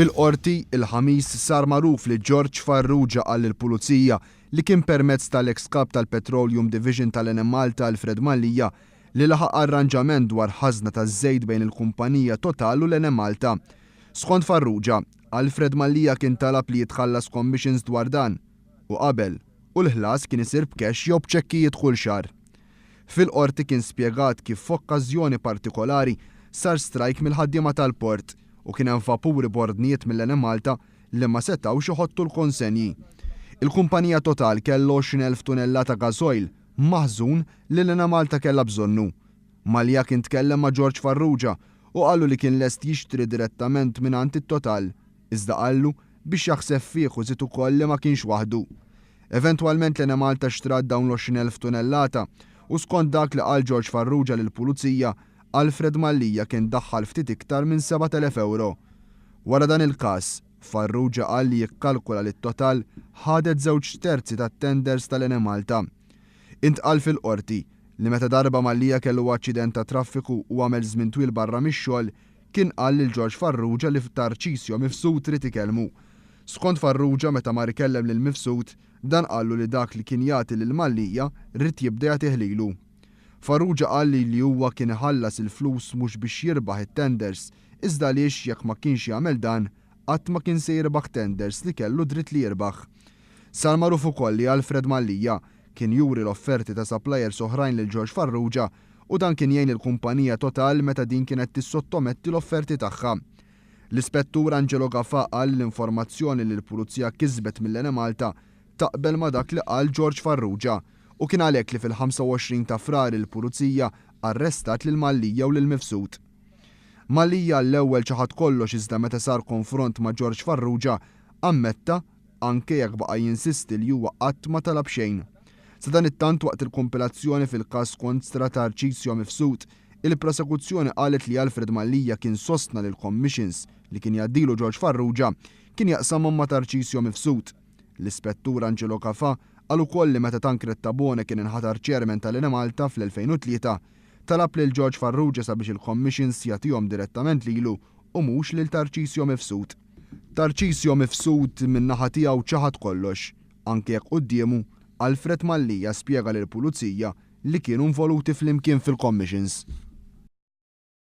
Fil-Qorti, il-Ħamis sar magħruf li George Farrugia qal lill-Pulizija li kien permezz tal-eks Kap tal-Petroleum Division tal-Enemalta Alfred Mallia li laħaq arranġament dwar ħażna ta' żejt bejn il-kumpanija Total u l-Enemalta. Skont Farrugia, Alfred Mallia kien talab li jitħallas commissions dwar dan u qabel, u l-ħlas kien isir b'cash jew b'ċekkijiet kull xahar. Fil-Qorti kien spjegat kif f'okkażjoni partikolari sar strajk mill-ħaddiema tal-port u kien hemm vapuri b'ordnijiet mill-Enemalta li ma setgħux iħottu l-konsenji. Il-kumpanija Total kellha 20,000 tunellata gasoil maħżun li l-Enemalta kellha bżonnu. Mallia kien tkellem ma' George Farrugia u qallu li kien lest jixtri direttament mingħand it-Total, iżda qallu biex jaħseb fih u żied ukoll li ma kienx waħdu. Eventwalment l-Enemalta xtrat dawn l-20,000 tunellata u skont dak li qal George Farrugia lill-Pulizija, Alfred Mallia kien daħħal ftit iktar minn 7,000 ewro. Wara dan il-każ, Farrugia qal li jikkalkula li t-Total ħadet żewġ terzi tat-tenders tal-Enemalta. Intqal fil-Qorti li meta darba Mallia kellu aċċident tat-traffiku u għamel żmien twil barra mix-xogħol, kien qal lil George Farrugia li Tarcisio Mifsud ried ikellmu. Skont Farrugia meta mar ikellem lil Mifsud, dan qallu li dak li kien jagħti lil Mallia ried jibda jagħtih lilu. Farrugia qal li li huwa kien iħallas il-flus mhux biex jirbaħ it-tenders, iżda għaliex jekk ma kienx jagħmel dan, qatt ma kien se jirbaħ tenders li kellu dritt li jirbaħ. Sar magħruf ukoll li Alfred Mallia kien juri l-offerti ta' suppliers oħrajn lil George Farrugia u dan kien jgħin lill-kumpanija Total meta din kienet tissottometti l-offerti tagħha. L-Ispettur Angelo Gafà qal li l-informazzjoni li l-Pulizija kisbet mill-Enemalta taqbel ma' dak li qal George Farrugia u kien għalhekk li fil-25 ta' Frar il-Pulizija arrestat lil Mallia u lil Mifsud. Mallia għall-ewwel ċaħad kollox iżda meta sar konfront ma' George Farrugia ammetta anke jekk baqa' jinsisti li huwa qatt ma talab xejn. Sadanittant waqt il-kumpilazzjoni fil-każ kontra Tarcisio Mifsud, il-prosekuzzjoni qalet li Alfred Mallia kien sostna li l-commissions li kien jgħaddilu George Farrugia kien jaqsamhom ma' Tarcisio Mifsud. L-Ispettur Angelo Gafà qal ukoll li meta Tancred Tabone kien inħatar chairman tal-Enemalta fl-2003, talab lil George Farrugia sabiex il-commissions jagħtihom direttament lilu u mhux lil Tarcisio Mifsud. Tarcisio Mifsud min-naħa tiegħu ċaħad kollox, anke jekk quddiemu, Alfred Mallia spjega lill-Pulizija li kienu involuti flimkien fil-commissions.